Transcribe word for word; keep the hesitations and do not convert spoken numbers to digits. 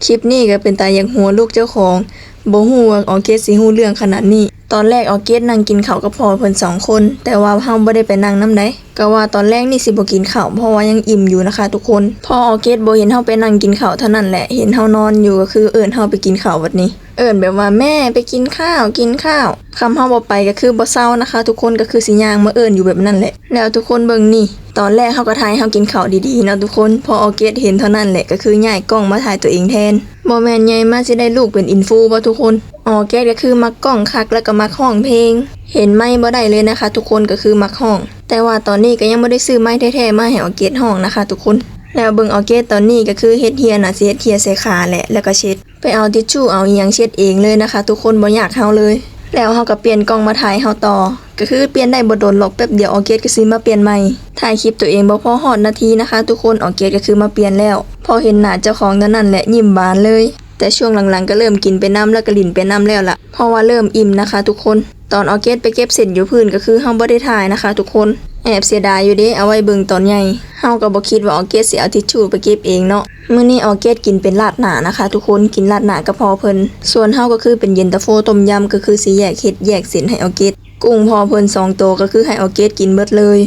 คลิปนี้ก็เป็นตาอยากหัวลูกเจ้าของ บ่ฮู้ว่าออร์เกสสิฮู้เรื่องขนาดนี้ ตอนแรกออร์เกสนั่งกินข้าวกับพ่อเพิ่นสองคน แต่ว่าเฮาบ่ได้ไปนั่งนำใด ก็ว่าตอนแรกนี่สิบ่กินข้าว เพราะว่ายังอิ่มอยู่นะคะทุกคน พอออร์เกสบ่เห็นเฮาไปนั่งกินข้าวเท่านั้นแหละ เห็นเฮานอนอยู่ก็คือเอิ้นเฮาไปกินข้าวบัดนี้ เอิ้นแบบว่า "แม่ไปกินข้าว กินข้าว" คันเฮาบ่ไปก็คือบ่เซานะคะทุกคน ก็คือสิย่างมาเอิ้นอยู่แบบนั้นแหละ แล้วทุกคนเบิ่งนี่ ตอนแรกเฮาก็ถ่ายเฮากินข้าวดีๆเนาะทุกคน พอออร์เกสเห็นเท่านั้นแหละ ก็คือย้ายกล้องมาถ่ายตัวเองแทน บ่แม่นใหญ่มาสิได้ลูกเป็นอินฟูบ่ทุกคน ออร์เกสก็คือมักกล้องคัก แล้วก็มักร้องเพลง เห็นไมค์บ่ได้เลยนะคะทุกคน ก็คือมักร้อง แต่ว่าตอนนี้ก็ยังบ่ได้ซื้อไมค์แท้ๆมาให้ออร์เกสร้องนะคะทุกคน แล้วเบิ่งออร์เกสตอนนี้ก็คือเฮ็ดเหี่ย น่าสิเฮ็ดเหี่ยใส่ขาแหละ แล้วก็เช็ด ไปเอาทิชชู่เอาอิหยังเช็ดเองเลยนะคะทุกคน บ่ยากเฮาเลย แล้วเฮาก็เปลี่ยนกล้องมาถ่ายเฮาต่อ ก็คือเปลี่ยนได้บ่โดนหรอก แป๊บเดียวออร์เกสก็สิมาเปลี่ยนใหม่ ถ่ายคลิปตัวเองบ่พอฮอดนาทีนะคะทุกคน ออร์เกสก็คือมาเปลี่ยนแล้ว พอเห็นหน้าเจ้าของเท่านั้นแหละยิ้มบานเลย แต่ช่วงหลังๆก็เริ่มกินไปนำ แล้วก็หลิ้นไปนำแล้วล่ะ เพราะว่าเริ่มอิ่มนะคะทุกคน ตอนออร์เกสไปเก็บเศษอยู่พื้นก็คือเฮาบ่ได้ถ่ายนะคะทุกคน แอบเสียดายอยู่เด้ เอาไว้เบิ่งตอนใหญ่ เฮาก็บ่คิดว่าออร์เกสสิเอาทิชชู่ไปเก็บเองเนาะ มื้อนี้ออร์เกสกินเป็นราดหน้านะคะทุกคน กินราดหน้ากับพ่อเพิ่น ส่วนเฮาก็คือเป็นเย็นตาโฟต้มยำ ก็คือสิแยกเฮ็ดแยกเส้นให้ออร์เกส กุ้งพ่อเพิ่นสองโตก็คือให้ออร์เกสกินเบิดเลย